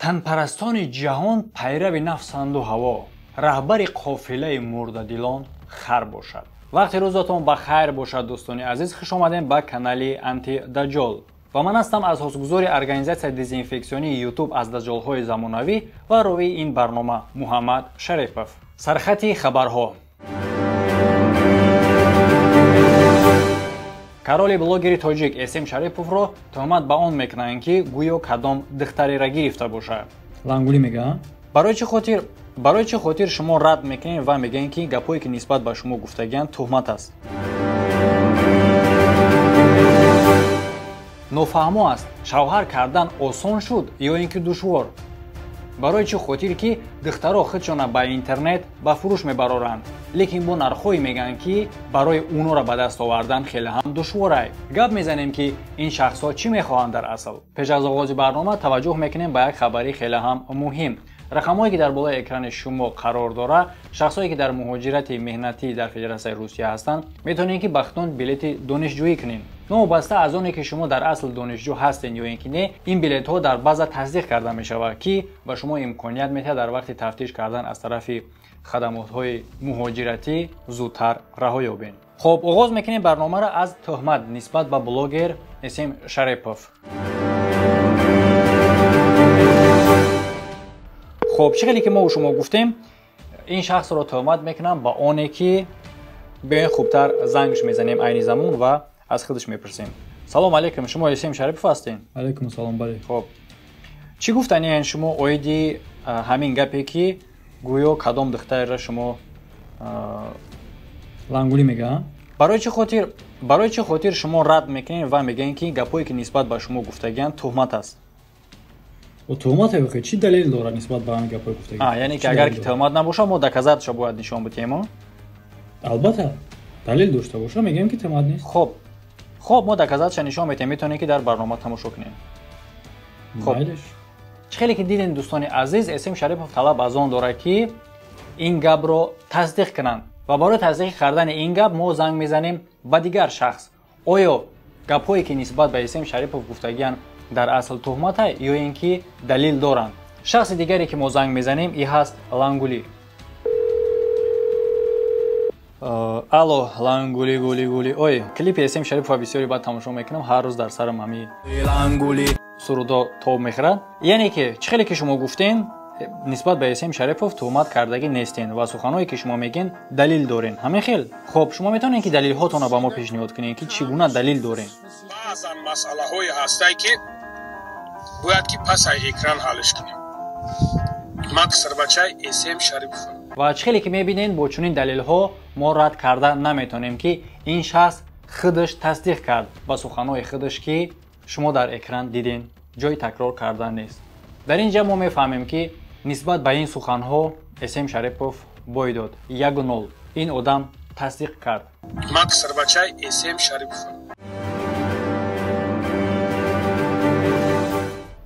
Танпарастони ҷаҳон пайрави нафсанду ҳаво, раҳбари қофилаи мурдадилон хар бошад. Вақти рӯзатон ба хайр бошад, дӯстони азиз, хуш омадем ба канали Анти-Даҷҷол. Ва ман ҳастам аз ҳосгузори организатсияи дезинфексионии YouTube аз даҷҷолҳои замонавӣ ва ровии ин барнома Муҳаммад Шарипов. Сархати хабарҳо. Короли блогери тоҷик Эсем Шариповро туҳмат ба он мекунанд, ки гӯё кадом духтареро гирифта бошад. Лангулӣ мега? Барои чӣ хотир шумо рад мекунед ва мегӯед, ки гапҳое, ки нисбат ба шумо гуфтагианд, туҳмат аст? Нофаҳмо аст, шавҳар кардан осон шуд ё ин ки душвор? Барои чӣ хотир ки духтаро худшона ба интернет ба фурӯш мебароранд, лекин бо нархҳое мегӯянд, ки барои онора ба даст овардан хеле ҳам душворай. Гап мезанем, ки ин шахсҳо чӣ мехоҳанд дар асл. Пеш аз оғози барнома таваҷҷӯҳ мекунем ба як хабари хеле ҳам муҳим. Рақамҳое, ки дар болои экрани шумо қарор дорад, шахсҳое, ки дар муҳоҷирати меҳнатӣ дар Федератсияи Русия ҳастанд, метавонед, ки ба худтон билети донишҷӯӣ кунед. Новобаста аз оне, ки шумо дар асл донишҷӯ ҳастед ё ин ки не, ин билетҳо дар база тасдиқ карда мешавад, ки ба шумо имконият медиҳад дар вақти тафтиш кардан аз тарафи хадамотҳои муҳоҷиратӣ зудтар раҳо ёбед. Хоб, оғоз мекунем барномаро аз туҳмат нисбат ба блогер Эсем Шарипов. Хоб, чӣ хеле ки мо шумо гуфтем, ин шахсро туҳмат мекунам ба оне, ки биёен хубтар зангш мезанем айни замон ва аз худаш мепурсем. Салом алейкум, шумо Эсем Шарипов ҳастед? Алейкум салом, бале. Хоб, чӣ гуфтаниен шумо оиди ҳамин гапе, ки гӯё кадом духтареро шумо Лангулӣ мега? Барои чӣ хотир шумо рад мекунед ва мегӯед, ки гапҳое, ки нисбат ба шумо гуфтагианд, туҳмат аст? Туҳмат ҳе, чӣ далел дорад нисбат ба ҳамин гапҳои гуфтагӣ? Яъне ки агар ки туҳмат набошад, мо доказатша бояд нишон бидиҳем? Албатта, далел дошта боша, мегӯем, ки туҳмат нест. Хоб, мо доказатша нишон медиҳем, метавонед, ки дар барнома тамошо кунед. Хоб, чӣ хеле ки дидем, дӯстони азиз, Эсем Шарипов талаб аз он дорад, ки ин гапро тасдиқ кунанд ва барои тасдиқ кардани ин гап мо занг мезанем ба дигар шахс. Оё гапҳое, ки нисбат ба Эсем Шарипов гуфтагианд, дар асл туҳмата ё ин ки далил доранд? Шахси дигаре, ки мо занг мезанем, и ҳаст Лангулӣ. Алло, Лангули, гули гули. Ой, клипи Эсем Шарипова бисёри бад тамошо мекунам, ҳар рӯз дар сарам ҳами Лангули сурудо тоб мехӯрад. Яъне ки чӣ хеле ки шумо гуфтем, нисбат ба Эсем Шарипов туҳмат кардагӣ нестен ва суханҳое, ки шумо мегӯед, далил дорен. Ҳамин хел? Хоб, шумо метавонед, ки далилҳотонро ба мо пешниҳод кунед, ки чӣ гуна далил дорен? Баъзан масъалаҳое ҳастанд, ки бояд ки пас аз экран ҳаллиш кунем. Ман писарбачаи Эсем Шариповам. Ва чӣ хеле ки мебинед, бо чунин далелҳо мо рад карда наметавонем, ки ин шахс худаш тасдиқ кард ба суханҳои худаш, ки шумо дар экран диден, ҷои такрор кардан нест. Дар ин ҷа мо мефаҳмем, ки нисбат ба ин суханҳо Эсем Шарипов бой дод. 1-0. Ин одам тасдиқ кард. Ман писарбачаи Эсем Шариповам.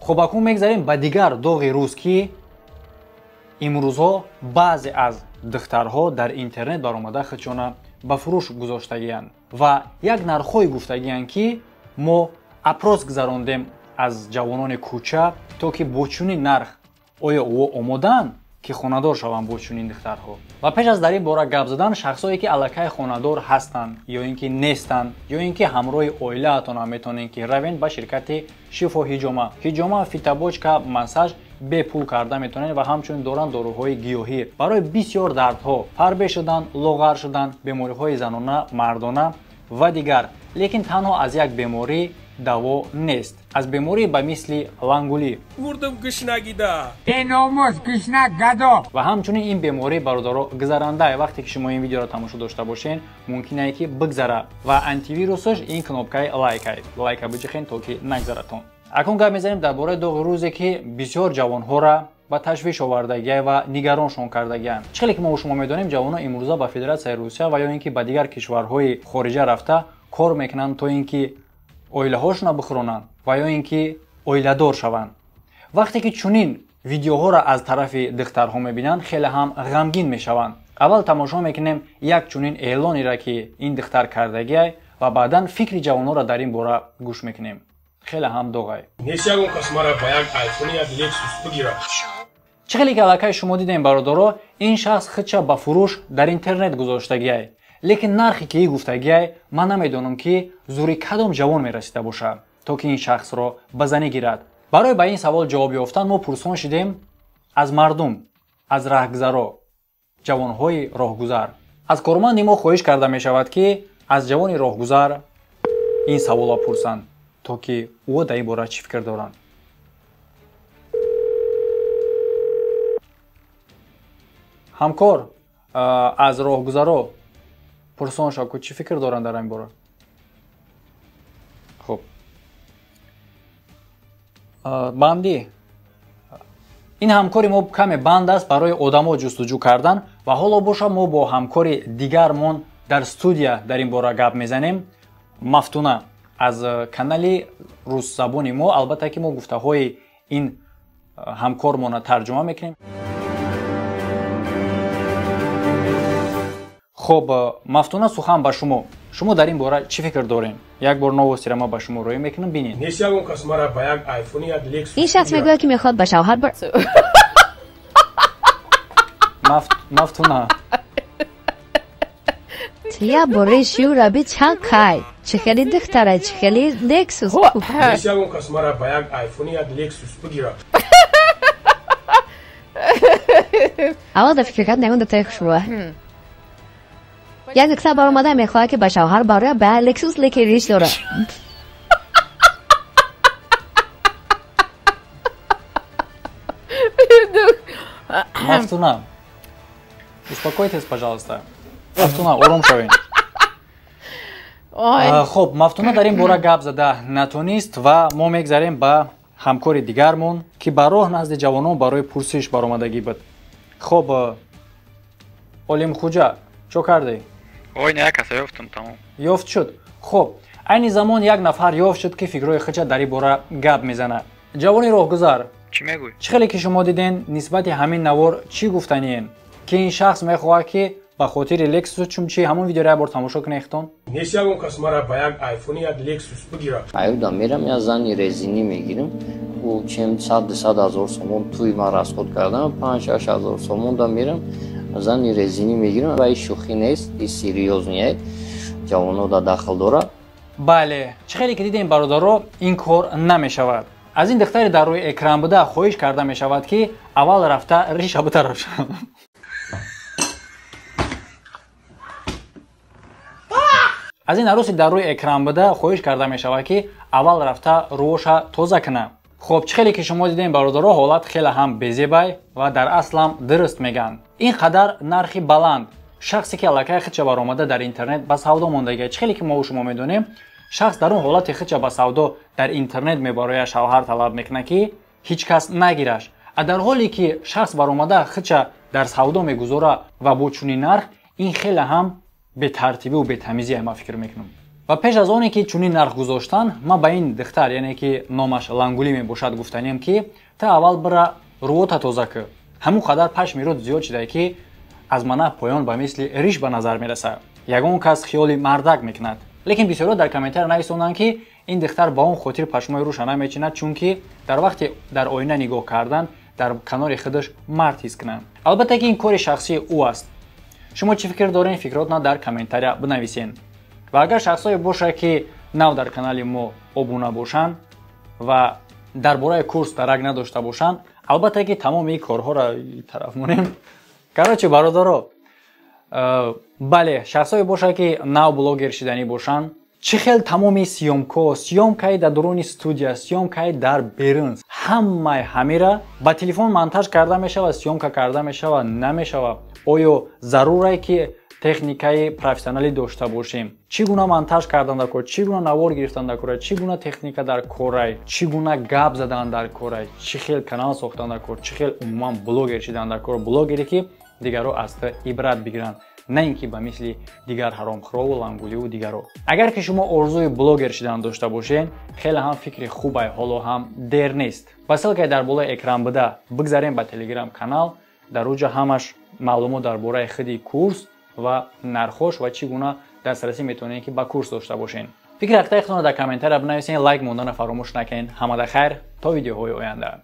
Хоб, акнун мегзарем ба дигар доғи рӯз, ки имрӯзҳо баъзе аз духтарҳо дар интернет баромада худшона ба фурӯш гузоштагианд ва як нархҳое гуфтагианд, ки мо опрос гузарондем аз ҷавонони кӯча, то ки бо чунин нарх оё ӯ омодаанд, ки хонадор шаванд бо чунин духтарҳо. Ва пеш аз дар ин бора гап задан, шахсҳое, ки аллакай хонадор ҳастанд ё ин ки нестанд, ё ин ки ҳамроҳи оилаатон ҳам метавонед, ки равед ба ширкати Шифо Ҳиҷома. Ҳиҷома, фитобочка, массаж бепул карда метавонед ва ҳамчунин доранд доруҳои гиёҳӣ барои бисёр дардҳо, фарбе шудан, лоғар шудан, бемориҳои занона, мардона ва дигар. Лекин танҳо аз як беморӣ даво нест, аз беморӣ ба мисли лангулӣ. Мурдам гушнагида. Беномус гушна гадо. Ва ҳамчунин ин беморӣ, бародаро, гузаранда. Вақте ки шумо ин видеоро тамошо дошта бошед, мумкин е ки бигзара ва антивирусаш ин кнопкаи лайкай. Лайка биҷихен, то ки нагзаратон. Акнун гап мезанем дар бораи доғи рӯзе, ки бисёр ҷавонҳоро ба ташвиш овардагия ва нигароншон кардагиянд. Чӣ хеле ки мо шумо медонем, ҷавонон имрӯза ба Федератсияи Русия ва ё ин ки ба дигар кишварҳои хориҷа рафта кор мекунанд, то ин ки оилаҳошонро бихӯронанд ва ё ин ки оиладор шаванд. Вақте ки чунин видеоҳоро аз тарафи духтарҳо мебинанд, хеле ҳам ғамгин мешаванд. Аввал тамошо мекунем як чунин эълонеро, ки ин духтар кардагиай, ва баъдан фикри ҷавонҳоро дар ин бора гӯш мекунем. Хеле ҳам доғай. Нест ягон кас мара ба як айфон, як Лексус бигирад. Чӣ хеле ки аллакай шумо дидем, бародаро, ин шахс худша ба фурӯш дар интернет гузоштагиай. Лекин нархе ки и гуфтагиай, ман намедонам, ки зури кадом ҷавон мерасида бошад, то ки ин шахсро ба занӣ гирад. Барои ба ин савол ҷавоб ёфтан мо пурсон шидем аз мардум, аз раҳгузаро, ҷавонҳои роҳгузар. Аз корманди мо хоҳиш карда мешавад, ки аз ҷавони роҳгузар ин саволро пурсанд, то ки ӯ дар ин бора чӣ фикр доранд. Ҳамкор, аз роҳгузаро пурсон шав, ку чӣ фикр доранд дар ин бора. Хуб, бандӣ ин ҳамкори мо каме банд аст барои одамо ҷустуҷӯ кардан ва ҳоло боша мо бо ҳамкори дигармон дар студия дар ин бора гап мезанем. Мафтуна аз канали русзабони мо. Албатта ки мо гуфтаҳои ин ҳамкормона тарҷума мекунем. Хоб, Мафтуна, сухан ба шумо. Шумо дар ин бора чӣ фикр дорем? Як бор новостиро ман ба шумо рӯй мекунам, бинед. Нест ягон кас мара ба як айфон, як Лексус. Ин шахс мегӯяд, ки мехоҳад ба шавҳар бар Мафтуна. Я бори шӯра би чанд кай. Чӣ хели духтара, чӣ хели Лексус. Нест ягон кас мара ба як айфон, як Лексус бигирад. Аввал дар фикр кардам, ягон духтари хушрӯа. Як духтар баромада мехоҳад, ки ба шавҳар барояд ба Лексус, лекин риш дорад. Мафтуна, успокойтесь, пожалуйста. Мафтуна, ором шавед. Хоб, Мафтуна дар ин бора гап зада натонист ва мо мегзарем ба ҳамкори дигармон, ки ба роҳ назди ҷавонон барои пурсиш баромадагӣ буд. Хоб, Олимхуҷа, чо кардӣ? Ой, не, каса ёфтам, тамом. Ёфт шуд. Хоб, айни замон як нафар ёфт шуд, ки фикрҳои худша дар ин бора гап мезанад. Ҷавони роҳгузар, чӣ мегӯй? Чӣ хеле ки шумо диден, нисбати ҳамин навор чӣ гуфтаниен? Ки ин шахс мехоҳад, ки ба хотири Лексус, чунчи ҳамон видеоро як бор тамошо кунед хитон. Нест ягон кас мара ба як айфон, як Лексус бигирад. Аюда мерам, я зани резинӣ мегирам. Ӯ чем 100-200 ҳазор сомон туи ман расход кардам, 5-6 ҳазор сомон да мерам, зани резинӣ мегирам. Ва ин шӯхӣ нест, ин серьёзный, ҷавоно да дахл дорад. Бале, чӣ хеле ки дидем, бародаро, ин кор намешавад. Аз ин духтари дар рӯи экран буда хоҳиш карда мешавад, ки аввал рафта риша битарошад. Аз ин арӯси дар рӯи экран буда хоҳиш карда мешавад, ки аввал рафта рӯша тоза кунад. Хоб, чӣ хеле ки шумо дидем, бародаро, ҳолат хеле ҳам безебай ва дар аслам дуруст мегӯянд. Ин қадар нархи баланд, шахсе ки аллакай худша баромада дар интернет ба савдо мондагиа. Чӣ хеле ки мо шумо медонем, шахс дар он ҳолати худша ба савдо дар интернет мебарояд, шавҳар талаб мекунад, ки ҳеҷ кас нагираш. А дар ҳоле ки шахс баромада худша дар савдо мегузора ва бо чунин нарх, ин хеле ҳам бетартибиву бетамизие, ман фикр мекунам. Ва пеш аз оне ки чунин нарх гузоштан, ман ба ин духтар, яъне ки номаш Лангулӣ мебошад, гуфтаниям, ки та аввал бира рӯота тоза кӯ. Ҳамон қадар пашми рӯд зиёд шуда, ки аз мана поён ба мисли риш ба назар мерасад. Ягон кас хиёли мардак мекунад. Лекин бисёриҳо дар комментария нависонданд, ки ин духтар ба он хотир пашмои рӯша намечинад, чунки дар вақти дар оина нигоҳ кардан дар канори худаш мард ҳис кунанд. Албатта ки ин кори шахсии ӯ аст. Шумо чӣ фикр доред, фикротона дар комментария бинависед. Ва агар шахсое бошад, ки нав дар канали мо обуна бошанд ва дар бораи курс дарак надошта бошанд, албатта ки тамоми ин корҳоро тараф монем. Короче, бародаро, бале, шахсое бошад, ки нав блогер шиданӣ бошанд, чӣ хел тамоми съёмко, съёмкаи дар дуруни студия, съёмкаи дар берун, ҳамаи ҳамира ба телефон монтаж карда мешавад, съёмка карда мешавад, намешавад? Оё зарурае, ки техникаи профессионалӣ дошта бошем? Чӣ гуна монтаж кардан дар кор, чӣ гуна навор гирифтан дар кора, чӣ гуна техника дар корай, чӣ гуна гап задан дар корай, чӣ хел канал сохтан дар кор, чӣ хел умуман блогер шидан дар кор, блогере ки дигарро аз ту ибрат бигиранд, на ин ки ба мисли дигар ҳаромхӯрову лангуливу дигарро. Агар ки шумо орзуи блогер шидан дошта бошед, хеле ҳам фикри хубай, ҳоло ҳам дер нест. Ба ссылкаи дар болои экран буда бигзарем ба телеграм канал, дар уҷа ҳамаш маълумот дар бораи худи курс ва нархош ва чӣ гуна дастрасӣ метавонед, ки ба курс дошта бошед. Фикри ақидаи худро дар комментария бинависен, лайк мондана фаромӯш накунед. Ҳамада хайр, то видеоҳои оянда.